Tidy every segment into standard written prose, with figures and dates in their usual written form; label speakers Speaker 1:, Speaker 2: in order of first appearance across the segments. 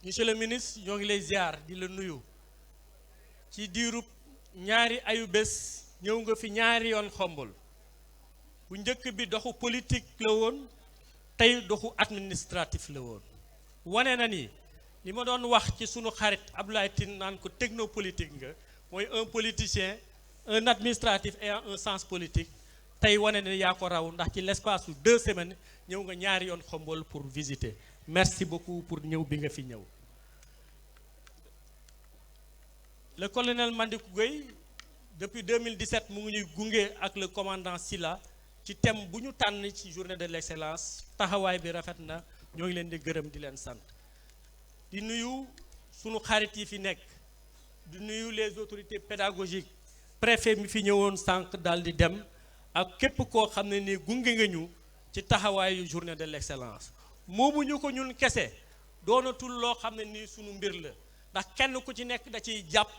Speaker 1: monsieur le ministre ñoo ngi lay ziar di la nuyu ci diirub ñaari ayu bés ñëw nga fi ñaari yoon xombol bu njëkk bi doxu politique la woon tey doxu administratif la woon wane na ni li ma doon wax ci sunu xarit Abdoulaye Tine naan ko technopolitique nga mooy un politicien un administratif ayant un sens politique tey wane na yaa ko raw ndax ci l'espace de 2 semaines ñëw nga ñaari yoon xombol pour visiter merci beaucoup pour ñëw bi nga fi ñëw. Le colonel Mandikou Gueye depuis 2017 mu ngi ñuy gunge ak le commandant Silla ci thème bu ñu tànn ci journée de l'excellence taxawaay bi rafet na ñoo ngi leen di gërëm di leen sant di nuyu sunu xarit yi fi nekk di nuyu les autorités pédagogiques préfet mi fi ñëwoon sànq daal di dem ak képp koo xam ne ni gunge nga ñu ci taxawaayu journée de l'excellence moomu ñu ko ñun kese doonatul loo xam ne nii sunu mbir la ndax kenn ku ci nekk da ciy jàpp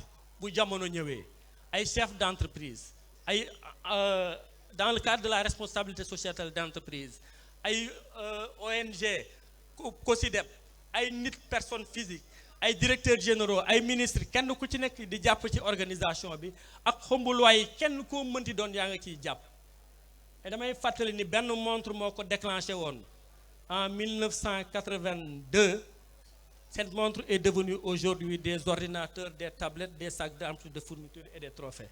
Speaker 1: bu jamono ñëwee ay chef d'entreprise ay dans le cadre de la responsabilité sociétale d'entreprise ay ONG COSYDEP ay nit personne physique ay directeurs généraux ay ministres kenn ku ci nekk di jàpp ci organisation bi ak xombuluwaay yi kenn koo mënti doon yaa nga ciy jàpp et damay fàttali ni benn montre moo ko déclenché woon en 1982 cette montre est devenue aujourd'hui des ordinateurs, des tablettes, des sacs d'armes de fourniture et des trophées.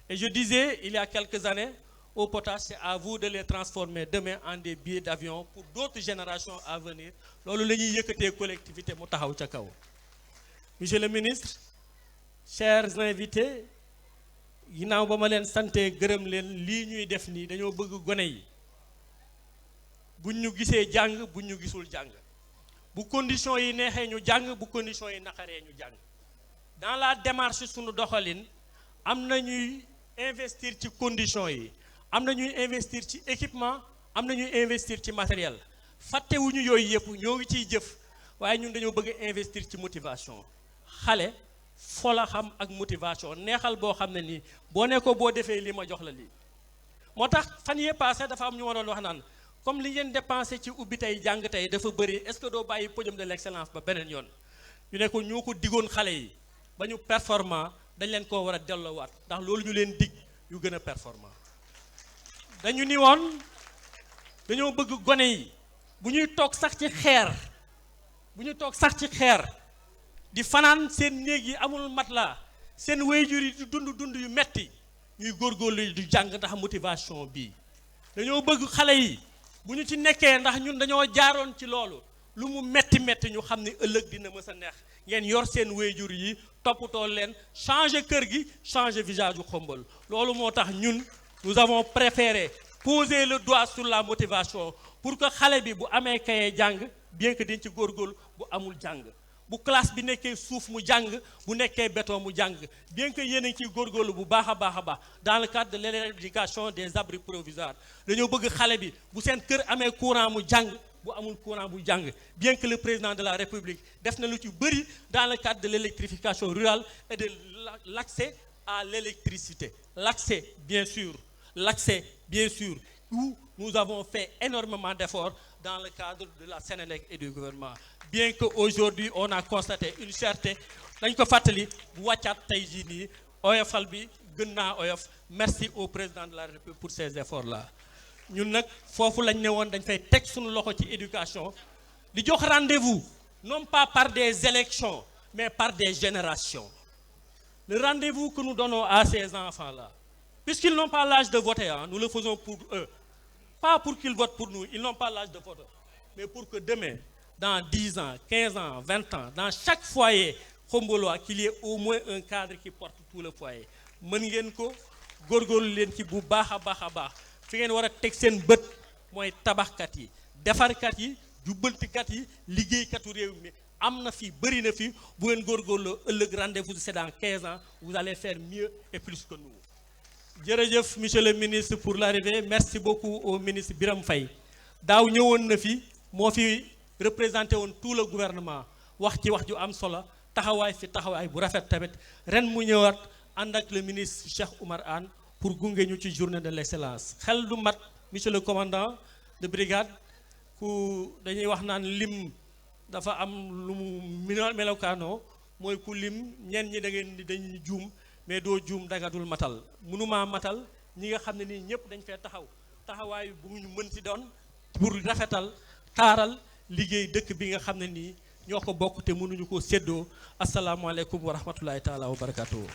Speaker 1: Et je disais il y a quelques années au potage, c'est à vous de les transformer demain en des billets d'avion pour d'autres générations à venir. Loolu la ñuy yëkkatee collectivité mu taxaw ca kaw. Monsieur le ministre, chers invités, ginnaaw ba ma leen sante gërëm leen lii ñuy def nii dañoo bëgg gone yi buñ ñu gisee jàng buñ ñu gisul jàng. bu conditions yi neexee ñu jàng bu conditions yi naqaree ñu jàng dans la démarche sunu doxalin am na ñuy investir ci conditions yi am na ñuy investir ci équipement am na ñuy investir ci matériel fàttewuñu yooyu yëpp ñoo ngi ciy jëf waaye ñun dañoo bëgg investir ci motivation xale fo la xam ak motivation neexal boo xam ne nii boo ne ko boo defee li ma jox la lii moo tax fan yee passé dafa am ñu ma doon wax naan comme li ngeen dépensé ci ubbi tey jàng tey dafa bëri est-ce que doo bàyyi podium de l'excellence ba beneen yoon ñu ne ko ñoo ko digoon xale yi ba ñu performant dañ leen koo war a delloowaat ndax loolu ñu leen dig yu gën a performant dañu ni woon dañoo bëgg gone yi bu ñuy toog sax ci xeer di fanaan seen néeg yi amul matelas seen waajur yi di dund yu metti ñuy góorgóorlu du jàng ndax motivation bii dañoo bëgg xale yi bu ñu ci nekkee ndax ñun dañoo jaaroon ci loolu lu mu metti ñu xam ne ëllëg dina mës a neex ngeen yor seen waajur yi toppatoo leen changer kër gi changer visage u Xombol loolu moo tax ñun nous avons préféré poser le doigt sur la motivation pour que xale bi bu amee kaye jàng bien que dañ ci góorgóorlu bu amul jàng bu classe bi nekkee suuf mu jàng bu nekkee béton mu jàng bien que yéen a ngi ciy góorgóorlu bu baax a baax dans le cadre de l'éducation des abris provisoires dañoo bëgg xale bi bu seen kër amee courant mu jàng bu amul courant bu jàng bien que le président de la République def na lu ci bëri dans le cadre de l'électrification rurale et de l'accès à l'électricité l'accès bien sûr où nous avons fait énormément d'efforts dans le cadre de la Sénélec et du gouvernement bien que aujourd'hui on a constaté une cherté dañ ko fàttali bu wàccaat tey jii nii oyofal bi gën naa oyof merci au président de la République pour ces efforts là ñun nag foofu lañ ne woon dañ fay teg suñu loxo ci éducation di jox rendez-vous non pas par des élections mais par des générations le rendez-vous que nous donnons à ces enfants là puisqu'ils n'ont pas l'âge de voter nous le faisons pour eux pas pour qu'ils votent pour nous ils n'ont pas l'âge de voter mais pour que demain dans 10 ans 15 ans 20 ans dans chaque foyer xombolois qu'il y ait au moins un cadre qui porte tout le foyer mën ngeen ko góorgóorlu leen ci bu baax a baax fi ngeen war a teg seen bët mooy tabaxkat yi defarkat yi jubbantikat yi liggéeykatu réew mi am na fi bëri na fi bu ngeen góorgóorloo ëllëg rendez-vous c'est dans 15 ans vous allez faire mieux et plus que nous jërëjëf monsieur le ministre pour l'arrivée merci beaucoup au ministre Birame Faye daaw ñëwoon na fi moo fi représenté woon tout le gouvernement wax ci wax ju am solo taxawaay bu rafet tamit ren mu ñëwaat ànd ak le ministre Cheikh Oumar Anne pour gunge ñu ci journée de l'excellence xel du mat monsieur le commandant de brigade ku dañuy wax naan lim dafa am lu mu melokaanoo mooy ku lim ñenn ñi da ngeen di dañuy juum mais doo juum dagadul matal mënumaa matal ñi nga xam ne nii ñëpp dañ fee taxaw taxawaay bu ñu mën si doon pour rafetal taaral liggéey dëkk bi nga xam ne nii ñoo ko bokk te mënuñu ko séddoo asalaamaaleykum wa rahmatulahi taala wa barakatuhu